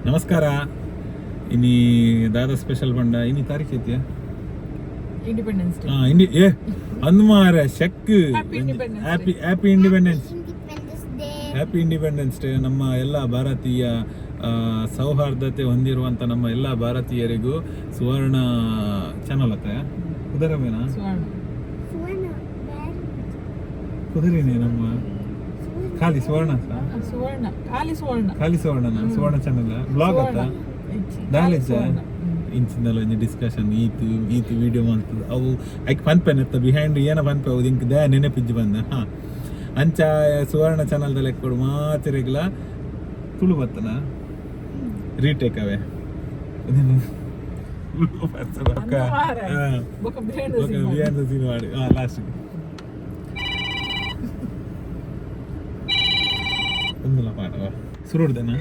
ನಮಸ್ಕಾರ. ಇನಿ ದಾದ ಸ್ಪೆಷಲ್ ಪಂಡ ಇನಿ ತಾರೀಖ್ ಐತಿಯಾ? Independence day. ಹಾ, ಇಂಡಿ ಏ ಅಂದ್ಮಾರೆ ಶೆಕ್. Happy Independence. Happy happy independence. Independence day. Happy independence day. ನಮ್ಮ ಎಲ್ಲ ಭಾರತೀಯ ಸೌಹಾರ್ದತೆ ಹೊಂದಿರುವಂತ ನಮ್ಮ ಎಲ್ಲ ಭಾರತೀಯರಿಗೂ ಸುವರ್ಣ ಚಾನಲ್ ಅತ್ತ ಕುದುರೆಮೇನಾ? ಸುವರ್ಣ. ಸುವರ್ಣ. ಕುದುರೆನೇ ನಮ್ಮ ಖಾಲಿ ಸುವರ್ಣ. ಸುವರ್ಣ, ಖಾಲಿ ಸುವರ್ಣ. ಖಾಲಿ ಸುವರ್ಣನ ಸುವರ್ಣ ಚಾನಲ್ ಬ್ಲಾಗ್ ಅತ್ತ. ಇಜ್ಜಿ. ದಾಲೇಜ. ಸುವರ್ಣ. ಇಂಚಿಂದಲ ಒಂಜಿ ಡಿಸ್ಕಷನ್ ಈತು ಈತು ವಿಡಿಯೋ ಮಾಡ್ತದೆ ಅವು ಐಕ್ ಪನ್ಪೆನ್ ಎತ್ತ ಬಿಹೈಂಡ್ ಏನ ಪನ್ಪೆ ಅವು ಇಂಕ್ they ನೆನಪಿಜ್ಜಿ ಬಂದ. ಹಾ, ಅಂಚ ಸುವರ್ಣ ಚಾನಲ್ದ ಲೆಕ್ಕೊಡು ಮಾತೆರೆಗ್ಲ ತುಳು ಬತ್ತನ ರೀಟೇಕ್ ಅವೇ. ಅಂದು ಮಾರ್ರೆ. ಬೊಕ behind the scene behind the scene ಮಾಡಿ ಲಾಸ್ಟ್ ಒಂದಲ್ಲ ಪಾಡವ ಸುರುಡ್ದನ.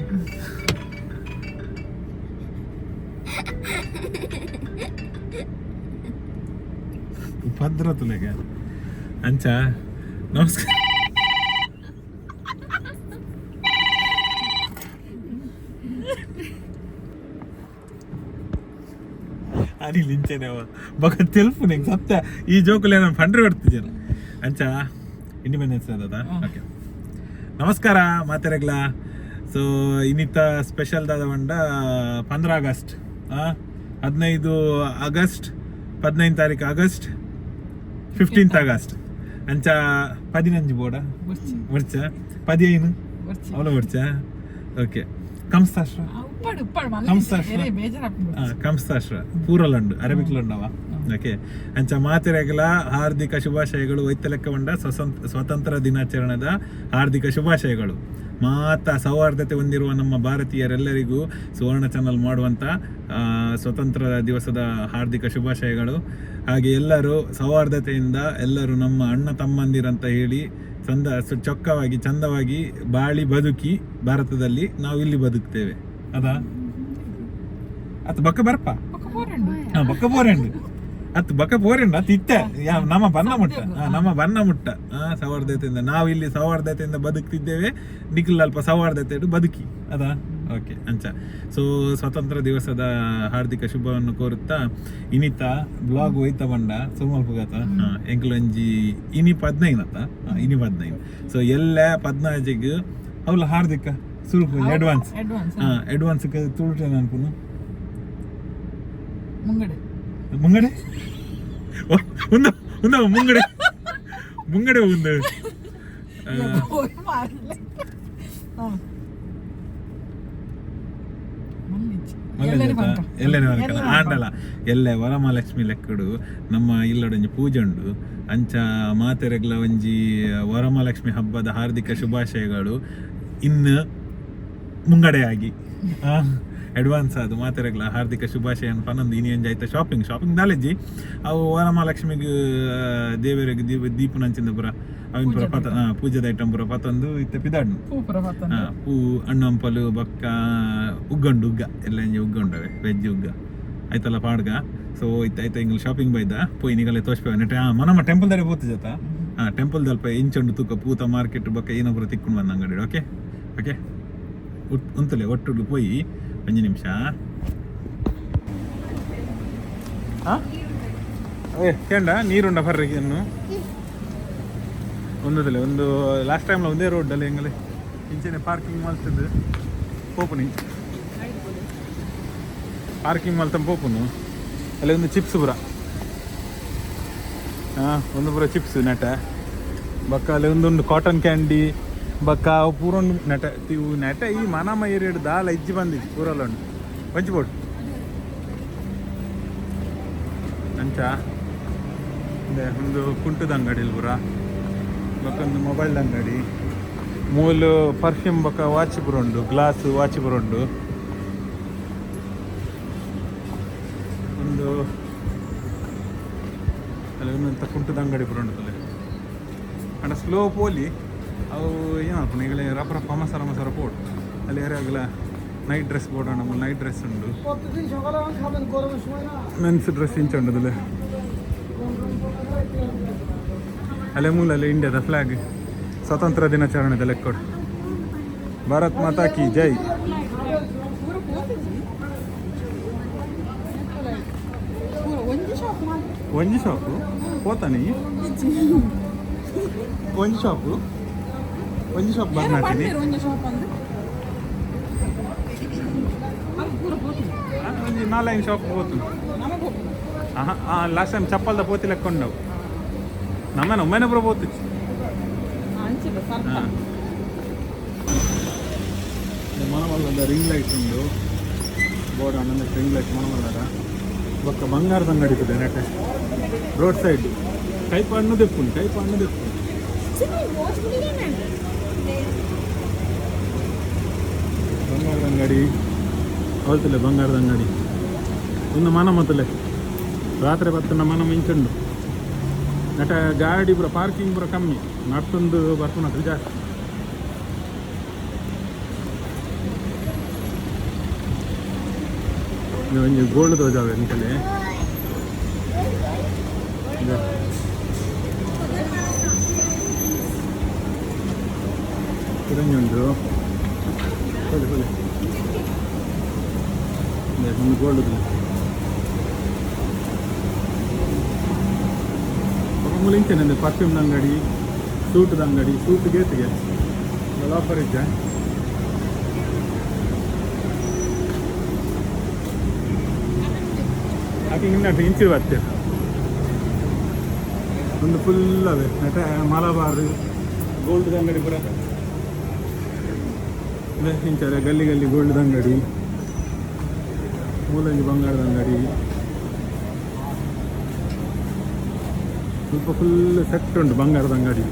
ಉಪದ್ರ ತುಲೆಗ. ಅಂಚ ನಮಸ್ಕಾರ. ಅನಿಲ್ ಇಂಚೆನೆ ಬೊಕ ತೆಲ್ಪು ನಿಂಗೆ ಸತ್ಯ ಈ ಜೋಕುಲೆ ನಾನು ಫಂಡ್ರೆ ಕೊಡ್ತಿದ್ದೇನೆ. ಅಂಚ ಇಂಡಿಪೆಂಡೆನ್ಸ್ ಅದ. ಓಕೆ, ನಮಸ್ಕಾರ ಮಾತೆರೆಗ್ಲ. ಸೊ ಇನ್ನಿತ ಸ್ಪೆಷಲ್ ದಾದ ಪಂಡ 15 ಆಗಸ್ಟ್, 15 ಆಗಸ್ಟ್, 15 ತಾರೀಕು ಆಗಸ್ಟ್, 15 ಆಗಸ್ಟ್. ಅಂಚ 15 ಬೋಡ. ಬರ್ಚಿ. ವರ್ಷ 15. ಬರ್ಚಿ. ಅವಳ ವರ್ಷ. ಓಕೆ, ಕಂಸ್ತಾಶ್ರ. ಆ, ಉಪ್ಪಾಡು ಉಪ್ಪಾಡು ಮಲ್ಲ. ಕಂಸಾಶ್ರ. ಏರೇ ಬೇಜಾರಾಗ್ಬಿಡ್ತು. ಕಂಸ್ತಾಶ್ರ ಪೂರಲಂಡು ಅರಬಿಕ್ ಲಂಡವ. ಓಕೆ, ಅಂಚ ಮಾತೆರೆಗ್ಲ ಹಾರ್ದಿಕ ಶುಭಾಶಯಗಳು. ವೈದ್ಯ ಲೆಕ್ಕ ಸ್ವತಂತ್ರ ದಿನಾಚರಣೆದ ಹಾರ್ದಿಕ ಶುಭಾಶಯಗಳು. ಮಾತ ಸೌಹಾರ್ದತೆ ಹೊಂದಿರುವ ನಮ್ಮ ಭಾರತೀಯರೆಲ್ಲರಿಗೂ ಸುವರ್ಣ ಚಾನಲ್ ಮಾಡುವಂಥ ಸ್ವತಂತ್ರ ದಿವಸದ ಹಾರ್ದಿಕ ಶುಭಾಶಯಗಳು. ಹಾಗೆ ಎಲ್ಲರೂ ಸೌಹಾರ್ದತೆಯಿಂದ ಎಲ್ಲರೂ ನಮ್ಮ ಅಣ್ಣ ತಮ್ಮಂದಿರಂತ ಹೇಳಿ ಚಂದ ಚೊಕ್ಕವಾಗಿ ಚಂದವಾಗಿ ಬಾಳಿ ಬದುಕಿ. ಭಾರತದಲ್ಲಿ ನಾವು ಇಲ್ಲಿ ಬದುಕ್ತೇವೆ ಅದಾ ಅತ್ ಬಕ್ಕ ಬರ್ಪ. ಬೊಕ ಪೋರಂಡು. ಹಾ, ಬಕ್ಕ ಪೋರೆಂಡು ಅತ್ ಬಕ್ಕ ಪೋರೆಂಡು ಅತ್ ಇತ್ತೆ ನಮ್ಮ ಬನ್ನ ಮುಟ್ಟ. ಹಾ, ನಮ್ಮ ಬನ್ನ ಮುಟ್ಟ. ಹಾ, ಸೌಹಾರ್ದತೆಯಿಂದ ನಾವು ಇಲ್ಲಿ ಸೌಹಾರ್ದತೆಯಿಂದ ಬದುಕ್ತಿದ್ದೇವೆ. ನಿಖಿಲ್ ಅಲ್ಪ ಸೌಹಾರ್ದತೆ ಇಡು ಬದುಕಿ ಅದಾ. ಓಕೆ, ಅಂಚ ಸೊ ಸ್ವತಂತ್ರ ದಿವಸದ ಹಾರ್ದಿಕ ಶುಭವನ್ನು ಕೋರುತ್ತಾ ಇನಿತ ಬ್ಲಾಗ್ ಹೋಯ್ತ ಬಂಡ ಸುಮಲ್ಪುಗತ ಎಂಕ್ಲಂಜಿ ಇನಿ 15 ಅತ್ತ. ಹಾ, ಇನಿ 15. ಸೊ ಎಲ್ಲ 14ಗ್ ಅವಲ ಹಾರ್ದಿಕ ಸುರುಪು ಅಡ್ವಾನ್ಸ್. ಅಡ್ವಾನ್ಸ್. ಹಾ, ಅಡ್ವಾನ್ಸ್ ತುಳುಟೆ ಅನ್ಪುನು. ಮುಂಗಡೆ. ಮುಂಗಡೆ ಒಂದು ಒಂದು ಮುಂಗಡೆ ಮುಂಗಡೆ ಒಂದು. ಹೋಯ್ ಮಾರ್ಲೆ. ಹಾ. ಮಲ್ಲಿಜ್. ಎಲ್ಲೆನೆ ಪಂಕ. ಎಲ್ಲೆನೆ ಎಲ್ಲೆನೆ ಪಂಕ. ಆಂಡಲ ಎಲ್ಲೆ ವರಮಹಾಲಕ್ಷ್ಮಿ ಲೆಕ್ಕಡು ನಮ್ಮ ಇಲ್ಲಡೊಂಜಿ ಪೂಜೆ ಉಂಡು. ಅಂಚ ಮಾತೆರೆಗ್ಲ ಒಂಜಿ ವರಮಹಾಲಕ್ಷ್ಮಿ ಹಬ್ಬದ ಹಾರ್ದಿಕ ಶುಭಾಶಯಗಳು. ಇನ್ನು ಮುಂಗಡೆಯಾಗಿ ಅಡ್ವಾನ್ಸ್ ಅದು ಮಾತೆರೆಗ್ಲ ಹಾರ್ದಿಕ ಶುಭಾಶಯ ಪನ್ನೊಂದು ಇನಿ ಒಂಜಿ ಆಯ್ತಾ ಶಾಪಿಂಗ್ ಶಾಪಿಂಗ್ ದಾಲೆಜ್ಜಿ ಅವು ವರಮಹಾಲಕ್ಷ್ಮಿಗೆ ದೇವರಿಗೆ ದೀಪ ದೀಪನಂಚಿಂದ ಪುರ ಅವಿನ ಪುರ ಪತ ಪೂಜೆದ ಐಟಮ್ ಪುರ ಪತ್ತೊಂದು ಇತ್ತೆ ಪಿದಾಡ್ನು. ಪೂ ಪೂರ ಪತ್ತೊಂದು. ಹಾ, ಪೂ ಅಣ್ಣಂಪಲು ಬೊಕ್ಕ ಉಗ್ಗಂಡು ಉಗ್ಗ ಎಲ್ಲ ಇಂಜಿ ಉಗ್ಗಂಡವೆ ವೆಜ್ ಉಗ್ಗ ಆಯ್ತಲ್ಲ ಪಾಡ್ಗ. ಸೊ ಇತ್ತ ಆಯ್ತಾ ಇಂಗ್ಲ ಶಾಪಿಂಗ್ ಬೈದ ಪೋಯಿ ನಿಗಲೆ ತೋಷ್ಪೆ ನೆಟ್ಟೆ ಮನಮ್ಮ ಟೆಂಪಲ್ ದಾರೆ ಪೋತು ಜೊತ. ಹಾಂ, ಟೆಂಪಲ್ ದಲ್ಪ ಇಂಚೊಂಡು ತೂಕ ಪೂತ ಮಾರ್ಕೆಟ್ ಬೊಕ್ಕ ಏನಪುರ ತಿಕ್ಕೊಂಡು ಬಂದ ಅಂಗಡಿ. ಓಕೆ ಓಕೆ, ಉಂತಲೆ ಒಟ್ಟುಡು ಪೋಯಿ ಒಂಜಿ ನಿಮಿಷ. ಹಾಂ, ಏ ಕೇಂಡ ನೀರುಂಡ ಬರ್ರಿ ಇನ್ನು ಒಂದದಲ್ಲ ಒಂದು ಲಾಸ್ಟ್ ಟೈಮ್ ಒಂದೇ ರೋಡ್ ಅಲ್ಲಿ ಎಂಗಲೆ ಇಂಚೆನೆ ಪಾರ್ಕಿಂಗ್ ಮಲ್ತದ್ದು ಪೋಪುನಿ ಪಾರ್ಕಿಂಗ್ ಮಲ್ತಂ ಪೋಪುನು. ಅಲ್ಲಿ ಒಂದು ಚಿಪ್ಸ್ ಪುರ. ಹಾಂ, ಒಂದು ಪುರ ಚಿಪ್ಸ್ ನೆಟ ಬಕ್ಕ ಅಲ್ಲಿ ಒಂದೊಂದು ಕಾಟನ್ ಕ್ಯಾಂಡಿ ಬಕ್ಕ ಅವು ಪೂರ ಉಂಡು ನೆಟ ಇವು ನೆಟ ಈ ಮನಮ ಏರಿಯಾಡ್ ದಾಲ ಇಜ್ಜಿ ಬಂದಿದ್ದು ಪೂರಲ್ಲ ಉಂಡು ಒಂಚಿ ಬೋಡು. ಅಂಚ ಇದೆ ಒಂದು ಕುಂಟದ ಅಂಗಡಿ ಇಲ್ಲಿ ಪೂರ ಬೊಕ್ಕೊಂದು ಮೊಬೈಲ್ ಅಂಗಡಿ ಮೂಲು ಪರ್ಫ್ಯೂಮ್ ಬೊಕ್ಕ ವಾಚ್ ಪೂರ ಉಂಡು ಗ್ಲಾಸ್ ವಾಚ್ ಪೂರ ಉಂಡು. ಒಂದು ಅಲ್ಲಿ ಒಂದಂತ ಕುಂಟದ ಅಂಗಡಿ ಪೂರ ಉಂಡು ತಲೆ ಅಂಡ ಸ್ಲೋ ಪೋಲಿ ಅವು ಏನಪ್ಪ ಈಗಲೇ ರಪ ರಪ ಮಸಾಲ ಮಸಾಲ ಪೋಡು ಅಲ್ಲಿ ಯಾರಾಗಲ ನೈಟ್ ಡ್ರೆಸ್ ಬೋರ್ಡ್ ಉಂಡು ನೈಟ್ ಡ್ರೆಸ್ ಉಂಡು. প্রতিদিন সকালে এখন খাবেন গরমের সময় না। ಮೆನ್ಸ್ ಡ್ರೆಸ್ ಇಂಚ ಉಂಡದಲ್ಲ. ಅಲ್ಲೇ ಮೂಲಲ್ಲಿ ಇಂಡಿಯಾದ ಫ್ಲಾಗ್ ಸ್ವತಂತ್ರ ದಿನಾಚರಣೆದ ಲೆಕ್ಕೊಡು. ಭಾರತ್ ಮಾತಾ ಕಿ ಜೈ. ಒಂಜಿ ಶಾಪ್. ಒಂಜಿ ಶಾಪು ಪೋತಾನೆ, ಒಂಜಿ ಶಾಪು, ಒಂಜಿ ಶಾಪ್ ಬರ್ನಾತೀನಿ. ಒಂಜಿ ಶಾಪ್ ಅಂದ್ರೆ ಅದು ಪೂರ ಪೋತಿಜಿ. ಒಂಜಿ ನಾಲೈನ್ ಶಾಪ್ ಪೋತು. ನಮಗೆ ಹೋಗ್ತದೆ. ಆಹಾ, ಲಾಸ್ಟ್ ಟೈಮ್ ಚಪ್ಪಲ್ದ ಪೋತಿ ಲೆಕ್ಕೊಂಡವು ನಮ್ಮನೆ ಒಮ್ಮೆನೆ ಪೂರ ಪೋತಿತ್ತು. ಅಂಚಿದ ಸರ್ಪ. ಮನಮಲ್ಲದ ರಿಂಗ್ ಲೈಟ್ ಉಂಡು ಬೋರ್ಡ್ ಅಣ್ಣ, ರಿಂಗ್ ಲೈಟ್ ಮನಮಲ್ಲದ. ಬೊಕ್ಕ ಬಂಗಾರದ ಅಂಗಡಿ ಇದೆ ನೆಟ್ಟೆ ರೋಡ್ ಸೈಡ್. ಕೈಪ ಹಣ್ಣು ದೆಪ್ಪುಂಡು, ಕೈಪ ಹಣ್ಣು ದೆಪ್ಪುಂಡು. ಬಂಗಾರದ ಅಂಗಡಿ ಅವಲ್ತಲೆ, ಬಂಗಾರದ ಅಂಗಡಿ ಒಂದು ಮನ ಮೊದಲೇ ರಾತ್ರಿ ಬತ್ತನ ಮನ ಮಿಂಚುಂಡು. ನಟ ಗಾಡಿ ಪೂರ ಪಾರ್ಕಿಂಗ್ ಪೂರ ಕಮ್ಮಿ, ನಡ್ತೊಂದು ಬರ್ಪುನಕುಲು ಜಾಸ್ತಿ. ಇದು ಒಂಜಿ ಗೋಲ್ಡ್ ತೋಜಾವೆ ನಿಕಲೆ ಇದು. ಕುಡಂಜಿ ಉಂಡು, ಕೊಲೆ ಕೊಲೆ. ಇದೆ, ಒಂದು ಗೋಲ್ಡ್. ಮಾಮೂಲಿ ಇಂಚೆನೆ ಪರ್ಫ್ಯೂಮ್ದ ಅಂಗಡಿ, ಸೂಟ್ದ ಅಂಗಡಿ. ಸೂಟ್ ಗೇತ್ಗೆ ಆಫರ್ ಇದ್ದೆ. ಆಕೆ ಇನ್ನಟ್ಟು ಇಂಚು ಬರ್ತೇವೆ. ಒಂದು ಫುಲ್ ಅವೆ ನಟ ಮಲಬಾರ್ ಗೋಲ್ಡ್ ಅಂಗಡಿ ಪೂರ ಇದೆ. ಇಂಚರೆ ಗಲ್ಲಿ ಗಲ್ಲಿ ಗೋಲ್ಡ್ ಅಂಗಡಿ, ಮೂಲಂಗಿ ಬಂಗಾರದ ಅಂಗಡಿ. ಸ್ವಲ್ಪ ಫುಲ್ ಸೆಟ್ ಉಂಟು ಬಂಗಾರದ ಅಂಗಡಿ.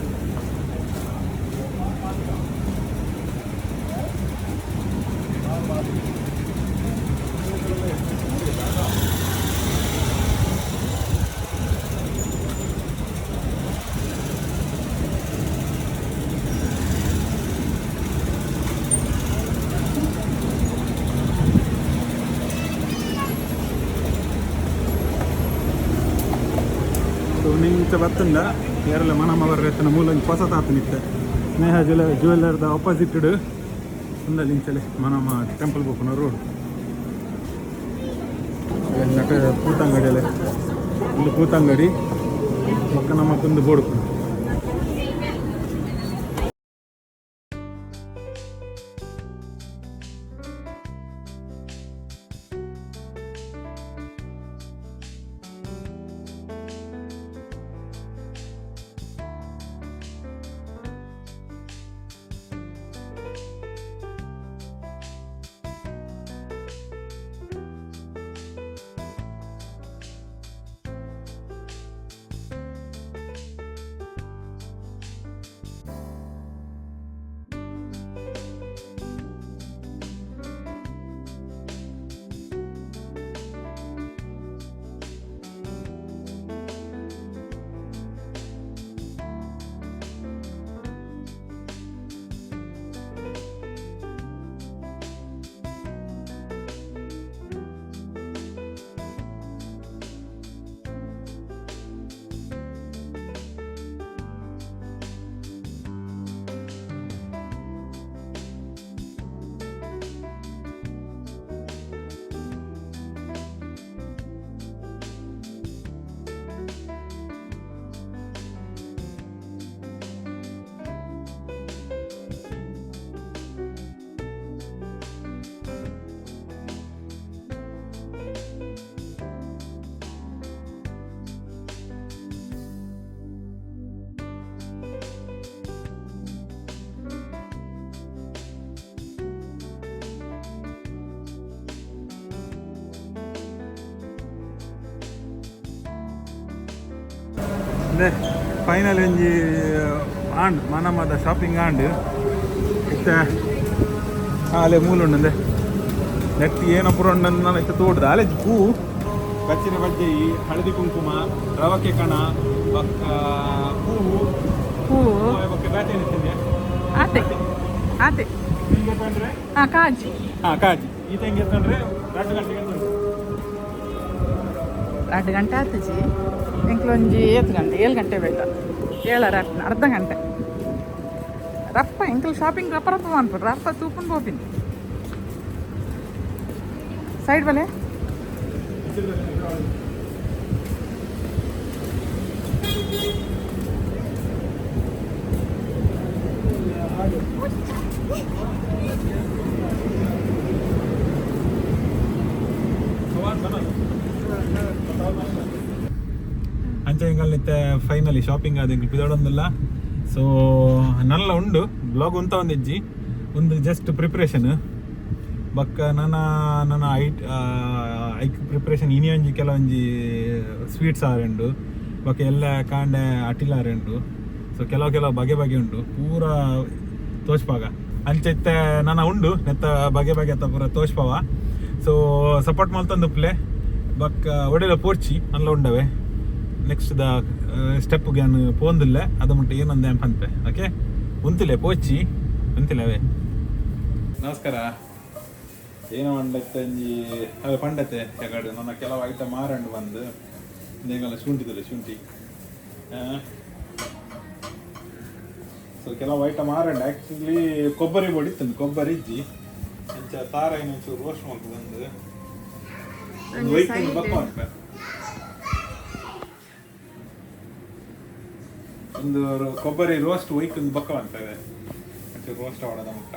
ಸೊ ನಿಂಚ ಬತ್ತಂಡ ಕೇರಳ ಮನಮವರ ರೈತನ ಮೂಲಂಗಿ ಹೊಸತಾತು ನಿತ್ತೆ ಸ್ನೇಹ ಜ್ಯುವೆಲ್ಲರ್ದ ಆಪೋಸಿಟ್ ಉಂದಲ್ಲಿ ಇಂಚಲೆ ಮನಮ ಟೆಂಪಲ್ ಬೋಪುನ ರೋಡ್. ನಟ ಪೂತಂಗಡಿಯಲ್ಲೇ ಒಂದು ಪೂತಂಗಡಿ ಬೊಕ್ಕ ನಮಕ್ಕೊಂದು ಬೋರ್ಡ್. ಅದೇ ಫೈನಲ್ ಒಂಜಿ ಆಂಡ್ ಮನಮದ ಶಾಪಿಂಗ್ ಆಂಡ್. ಇತ್ತೆ ಆಲೆ ಮೂಲ ಉಂಡಂದೆ ನೆಟ್ ಏನ ಪೂರ ಉಂಡಂದು ಇತ್ತೆ ತೋಡ್ದ ಆಲೆ ಪೂ ಬಚ್ಚಿನ ಬಜ್ಜೆಯಿ, ಹಳದಿ ಕುಂಕುಮ, ರವಕೆ ಕಣ, ಬೊಕ್ಕ ಹೂವು. ಹೂವು. ಬೊಕ್ಕ ಬ್ಯಾಟೆ ಏನಿತ್ತಿದೆ? ಆತೆ ಆತೆ. ಹಿಂಗೆ ತಂದ್ರೆ ಹಾ, ಕಾಜಿ. ಹಾ, ಕಾಜಿ. ಈತ ಹೆಂಗೆ ತಂದ್ರೆ 2 ಗಂಟೆಗೆ ತಂದ್ರೆ. 2 ಗಂಟೆ ಆತಜಿ. ಎಂಕ್ಲೊಂಜಿ ಏತ್ ಗಂಟೆ? 7 ಗಂಟೆ ಬೇಟ, ಏಳರ ಅರ್ಧ ಗಂಟೆ. ರಪ್ಪ ಎಂಕಲ್ ಶಾಪಿಂಗ್ ರಪ್ಪ ರಪ್ಪ ಅನ್ಪುಡು ರಪ್ಪ ತೂಪುನ್ ಪೋಪಿನ್ ಸೈಡ್ ಬಲೆ. ಅಂಚ ಎಂಕಲ್ ನಿತ್ತೆ ಫೈನಲಿ ಶಾಪಿಂಗ್ ಆದ ಎಂಕಲ್ ಪಿದಡೊಂದಿಲ್ಲ. ಸೊ ನಲ್ಲ ಉಂಡು ಬ್ಲಾಗ್ ಉಂತ ಒಂದಿಜ್ಜಿ, ಒಂದು ಜಸ್ಟ್ ಪ್ರಿಪ್ರೇಷನ್. ಬೊಕ್ಕ ನನ ನನ ಐಟ್ ಐಕ್ ಪ್ರಿಪ್ರೇಷನ್ ಇನಿ ಒಂಜಿ ಕೆಲವೊಂಜಿ ಸ್ವೀಟ್ಸ್ ಆರುಂಡು, ಬೊಕ್ಕ ಎಲ್ಲ ಕಾಂಡೆ ಅಟಿಲ್ ಆರುಂಡು. ಸೊ ಕೆಲವು ಕೆಲವು ಬಗೆ ಬಗೆ ಉಂಡು ಪೂರ ತೋಚ್ಪಾಗ. ಅಂಚ ಇತ್ತೆ ನನ ಉಂಡು ನೆತ್ತ ಬಗೆ ಬಗೆ ಅತ್ತ ಪೂರ ತೋಚ್ಪವ. ಸೊ ಸಪೋರ್ಟ್ ಮಲ್ತೊಂದು ಪ್ಲೆ ಬೊಕ್ಕ ಒಡೆಲ ಪೋರ್ಚಿ ನಲ್ಲ ಉಂಡವೆ. ನೆಕ್ಸ್ಟ್ the step ಯಾನ್ ಪೋಂದಿಲ್ಲ ಅದು ಮುಟ್ಟ ಏನಂದೆ ಪನ್ಪೆ. ಓಕೆ, ಉಂತಿಲೆ ಪೋಚಿ ಉಂತಿಲ್ಲವೇ. ನಮಸ್ಕಾರ. ಏನು ಮಂಡತ್ತೆ ಒಂಜಿ ಅವೇ ಪಂಡತೆ ಎಗಡು ನನ್ನ ಕೆಲವು ಐಟಮ್ ಮಾರಂಡು ಬಂದು ಇಂದೆಗಲ್ಲ ಶುಂಠಿದಲ್ಲ ಶುಂಠಿ. ಸೊ ಕೆಲವು ಐಟಮ್ ಮಾರಂಡು. ಆ್ಯಕ್ಚುಲಿ ಕೊಬ್ಬರಿ ಬೊಡಿ ಇತ್ತು, ಕೊಬ್ಬರಿ ಇಜ್ಜಿ. ಅಂಚ ತಾರ ಒಂಚೂರು ರೋಸ್ಟ್ ಮಲ್ತು ಬಂದು ಒಂದು ಬಕ್ಕ ಉಂಟು. ಒಂದು ಕೊಬ್ಬರಿ ರೋಸ್ಟ್ ಒಯ್ಕ್ ಒಂದು ಬಕ್ಕ ಅಂತವೆ. ಒಂಚೂರು ರೋಸ್ಟ್ ಮಾಡೋದ ಮುಟ್ಟ.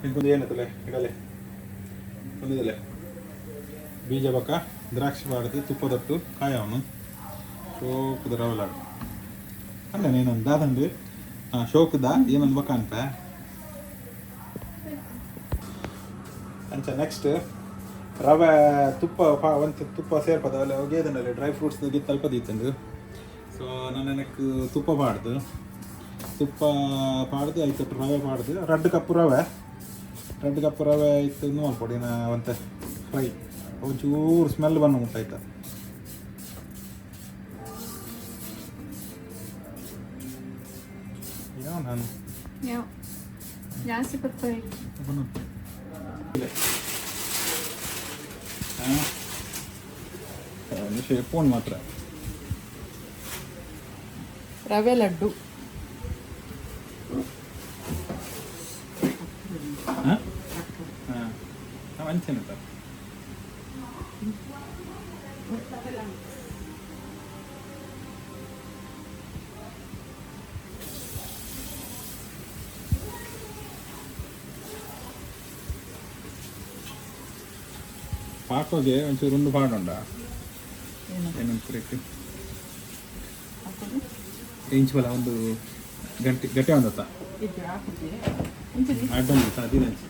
ಇದಕ್ಕೊಂದು ಏನತ್ತಲೆ ಇಡಲೆ ಒಂದಿದಲೆ ಬೀಜ ಬಕ್ಕ ದ್ರಾಕ್ಷಿ ಬಾಡ್ದು ತುಪ್ಪದಟ್ಟು ಕಾಯವನು ಶೋಕದ ರವಲಾಡು ಅಂದ ಏನೊಂದು ದಾದಂಡು ಶೋಕದ ಏನೊಂದು ಬಕ್ಕ ಅನ್ಪೆ. ಅಂಚ ನೆಕ್ಸ್ಟ್ ರವೆ ತುಪ್ಪ ಒಂತೆ ತುಪ್ಪ ಸೇರ್ಪದ ಅಲ್ಲ ಒಗೆದನಲ್ಲಿ ಡ್ರೈ ಫ್ರೂಟ್ಸ್ ಗಿತ್ತ ಅಲ್ಪ ದೀತಂದು. ಸೊ ನನ್ನ ತುಪ್ಪ ಪಾಡ್ದು, ತುಪ್ಪ ಪಾಡ್ದು ಐತೆ ರವೆ ಪಾಡ್ದು ರಡ್ಡು ಕಪ್ಪು ರವೆ, 2 ಕಪ್ ರವೆ ಇತ್ತು ಮಲ್ಪೊಡಿನ ಒಂತೆ ಫ್ರೈ ಒಂಚೂರು ಸ್ಮೆಲ್ ಬಂದು ಮುಟ್ಟಾಯ್ತ. ಯಾವ ನಾನು ಜಾಸ್ತಿ ಬರ್ತಾರೆ. ಫೋನ್ ಮಾತ್ರ. ರವೆ ಲಡ್ಡು. ಹಾಂ ಹಾಂ ಅಂಚೆನೆ ಸರ್. ಪಾಕೋಗೆ ಒಂಚೂರು ಒಂದು ಪಾಡುಂಡ ಏನಂತ ಇಂಚ್ ಬಲ ಒಂದು ಗಂಟೆ ಗಟ್ಟೆ ಒಂದತ್ತ ಅಡ್ಡೊಂದು ಅದಿನಂಚಿ.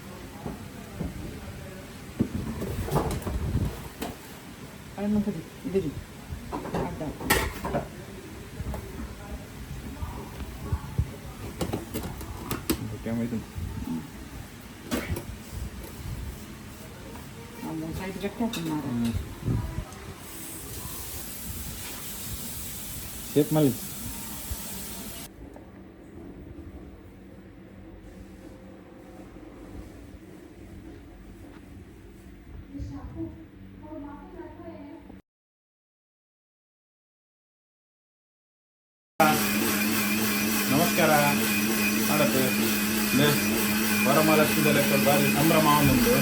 ಶೇಪ್ ಮಲ್ಲಿ. ನಮಸ್ಕಾರ. ಮಾಡತ್ತೆ ವರಮಹಾಲಕ್ಷ್ಮಿ ಲೆಕ್ಕ ಬಾರಿ ಸಂಭ್ರಮ ಉಂಟು.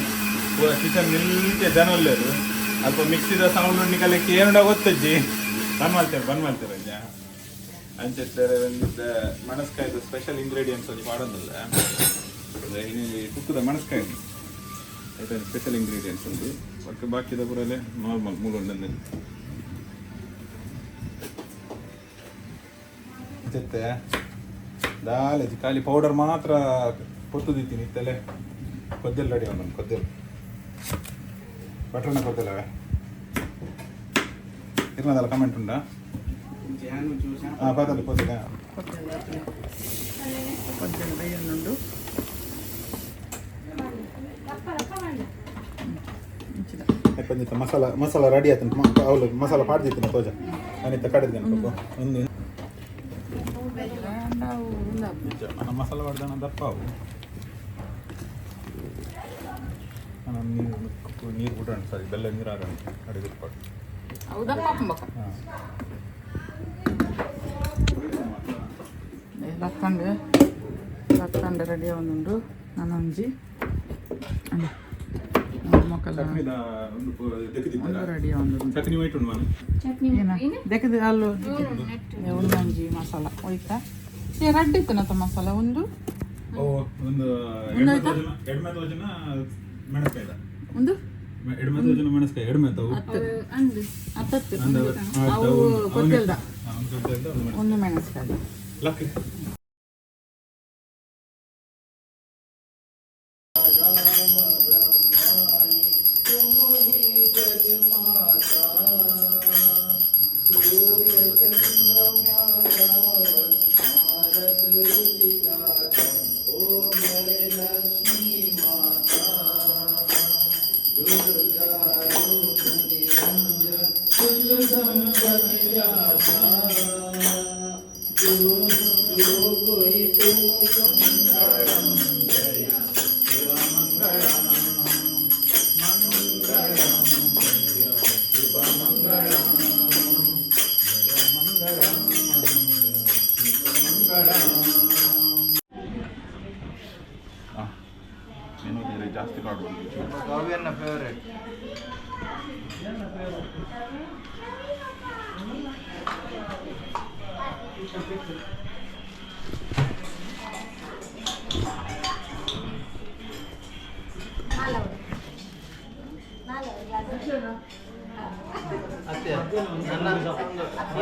ಪೂರ ಕಿಚನ್ ನಿಲ್ಕೆ ಜನ ಉಲ್ಲೇರು. ಅಲ್ಪ ಮಿಕ್ಸಿದ ಸೌಂಡ್ ನಿಕಲೆಕ್ಕೆ ಏನುಂಡ ಗೊತ್ತಜ್ಜಿ. ಬಂದ್ ಮಾಡ್ತೇವೆ, ಬಂದ್ ಮಾಡ್ತೇವೆ ಅಜ್ಜ. ಅಂಚೆತ್ತಾರೆ ಒಂದು ಮೆಣಸ್ಕಾಯ್ದು ಸ್ಪೆಷಲ್ ಇಂಗ್ರೀಡಿಯೆಂಟ್ಸ್ ಒಂಜಿ ಮಾಡೋದಿಲ್ಲ. ಇನ್ನು ತುಕ್ಕದ ಮೆಣಸ್ಕಾಯಿ ಆಯ್ತಾ, ಸ್ಪೆಷಲ್ ಇಂಗ್ರೀಡಿಯೆಂಟ್ಸ್ ಉಂಟು. ಬಟ್ ಬಾಕಿದ ಪೂರಲೆ ನಾರ್ಮಲ್ ಮೂಲ ಉಂಡು. ಅಂಚೆತ್ತೆ ದಾಲೆ ಖಾಲಿ ಪೌಡರ್ ಮಾತ್ರ ಪೊತ್ತುದಿತ್ತೀನಿ. ಇತ್ತಲೆ ಕೊದ್ದೆಲ್ ರೆಡಿ ಒಂದು ಕೊದ್ದೆಲ್ ಬಟ್ರನ್ನ ಕೊದ್ದೆಲ್ಲವೇ ಇರ್ನದಲ್ಲ ಕಮೆಂಟ್ ಉಂಟಾ? ಹಾಂ ಪದಲ್ಲ ಪೊದ್ದಿಲ್ಲ. ಉಂಡು. ಮಸಾಲ ಮಸಾಲ ರೆಡಿ ಆಯ್ತು. ಅವಳು ಮಸಾಲ ಪಾಡ್ದಿತ್ತು ತೋಜ ನಾನಿತ್ತ ಕಡೆದು ಒಂದು ಮಸಾಲ ಪಾಡ್ದಾನ ದಪ್ಪ ಅವು. ನೀರು ನೀರು ಬಿಡೋಣ, ಸಾರಿ, ಬೆಲ್ಲ ನೀರು ಆರೋಣ ಅಡುಗೆ ಪಾಡು. ಹೌದಾ ಪಾಪ. ಲಕ್ಕಂಡು ಲಕ್ಕಂಡು ರೆಡಿ ಒಂದುಂಡು ನಾನೊಂಜಿ ಮೊಕ್ಕಲ. ಚಟ್ನಿದ ಒಂದು ಒಂದು ರೆಡಿ ಒಂದು. ಚಟ್ನಿ ವೈಟ್ ಉಂಡು ಮನೆ. ಏನ ದೆಕ್ಕದ ಅಲ್ಲು ಒಂದೊಂಜಿ ಮಸಾಲ ಹೋಯ್ತಾ? ಏ, ರಡ್ಡ್ ಇತ್ತನತ ಮಸಾಲ ಒಂದು. ಓ, ಒಂದು ಎಡ್ಮೆ ತೋಜನ ಮೆಣಸ್ಕಾಯ್ದ. ಒಂದು. ಎಡ್ಮೆ ತೋಜನ ಮೆಣಸ್ಕಾಯಿ ಎಡ್ಮೆ ತಾವು. ಹತ್ತತ್ತು ಅವು ಕೊತ್ತಲ್ದ. ಒಂದು ಮೆಣಸ್ಕಾಯಿ. ಲಕ್. ಜಾಸ್ತಿ ಕಾವ್ಯನ ಫೇವರೇಟ್. ಅತ್ತೆ ನನ್ನ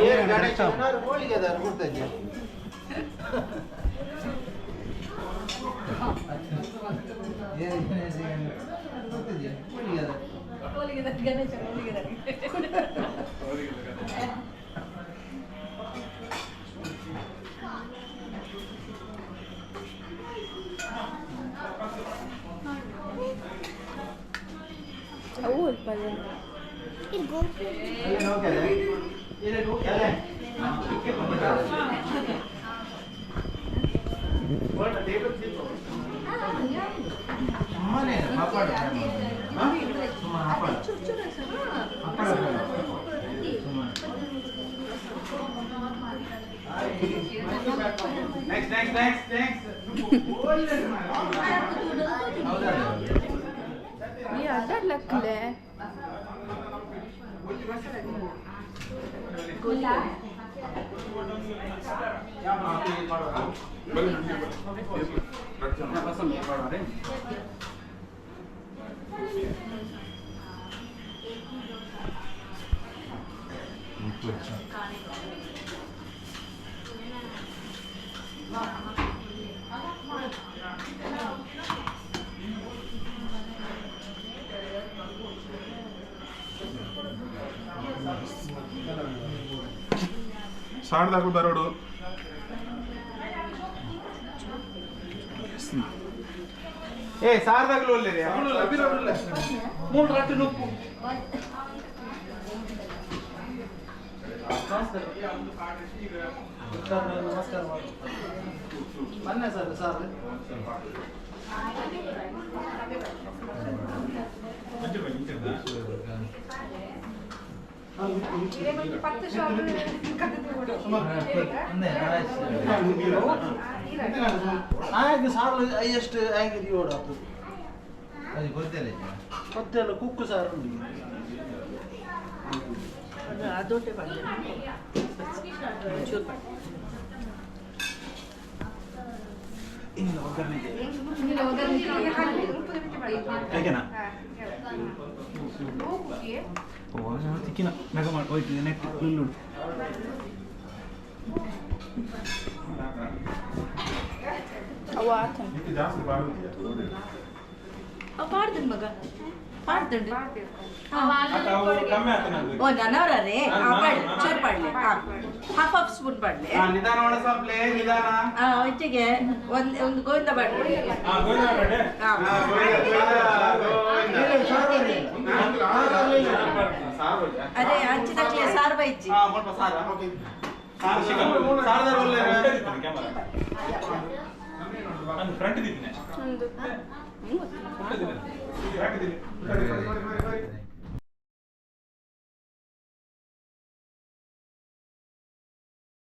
ಏರ್ ಗಣೇಶ ಹೋಳಿಗೆ ಅದಾರ ಕೊಡ್ತಾ. ಏರ್ ಗಣೇಶ ಗೊತ್ತಿದ್ಯಾ? ಹೋಳಿಗೆ ಅದ. Next, next, next, next. ಈ ಅಡ್ಡಾಡ್ಲಕ್ಕಲೆ. ಸಾರ್ದಾಗು ಬರೋಡು. ಏ, ಸಾರ್ದಾಗ್ಲೂ ಒಳ್ಳೆದೆ. ಮೂರು ರಟ್ಟು ನುಪ್ಪು. ನಮಸ್ಕಾರ. ಮೊನ್ನೆ ಸರ್ ಸರ್. ಆಯ್ತು, ಸಾರು ಎಷ್ಟು ಆಗಿದೆ ಓಡಾತು. ಗೊತ್ತಿಲ್ಲ, ಕುಕ್ಕು ಸಾರು ಉಂಟು. ಹೇಗೆನಾ? ಓ, ತಿಕ್ಕಿನ ಮೆಗ ಮಾಡಿ ಹೋಯ್ತು ನೆಟ್ ನಿಲ್ಲುಡು. ಜಾಸ್ತಿ. ಪಾಡ್ದನ್ ಮಗ ಪಾಡ್ದಂಡು. ಕಮ್ಮಿ ಆಯ್ತು. ಓ, ನನ್ನವರೇ ಪಾಡ್ಲೆ, ಚೂರು ಪಾಡ್ಲೆ, ಹಾಫ್ ಹಾಫ್ ಸ್ಪೂನ್ ಪಾಡ್ಲೆ. ನಿಧಾನ ಒಣಸಾಪ್ಲೆ, ನಿಧಾನ. ಒಟ್ಟಿಗೆ ಒಂದು ಒಂದು ಗೋವಿಂದ ಪಾಡ್ಲೆ. ಹಾ, ಗೋವಿಂದ ರೆಡಿ. ಹಾ. ಅದೇ ಹಂಚಿದಕ್ಕೆ ಸಾರು ಬೈಚಿ. ಫ್ರಂಟ್ ದಿದ್ದೀನಿ. Happy Diwali.